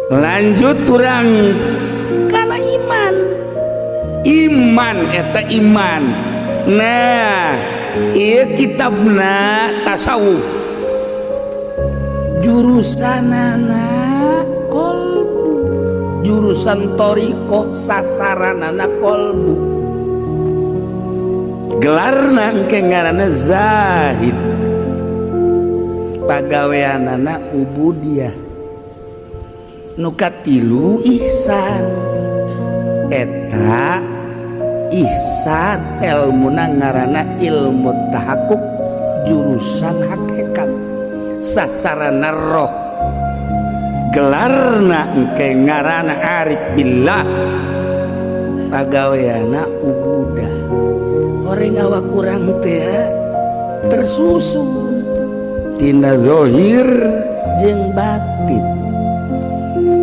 Lanjut urang kana iman. Iman eta iman. Nah, ieu kitabna tasawuf, jurusanana kolbu, jurusan thoriqoh, sasaranana kolbu. Gelarna engke ngaranna zahid, pagaweanana ubudiyah. Nu katilu ihsan. Eta ihsan ilmuna ngaranna ilmu tahakuk, jurusan hakikat, sasarana roh. Gelarna engke ngaranna arif billah, pagaweana ubudah. Orang awak urang teh tersusun tina zohir jeung batin.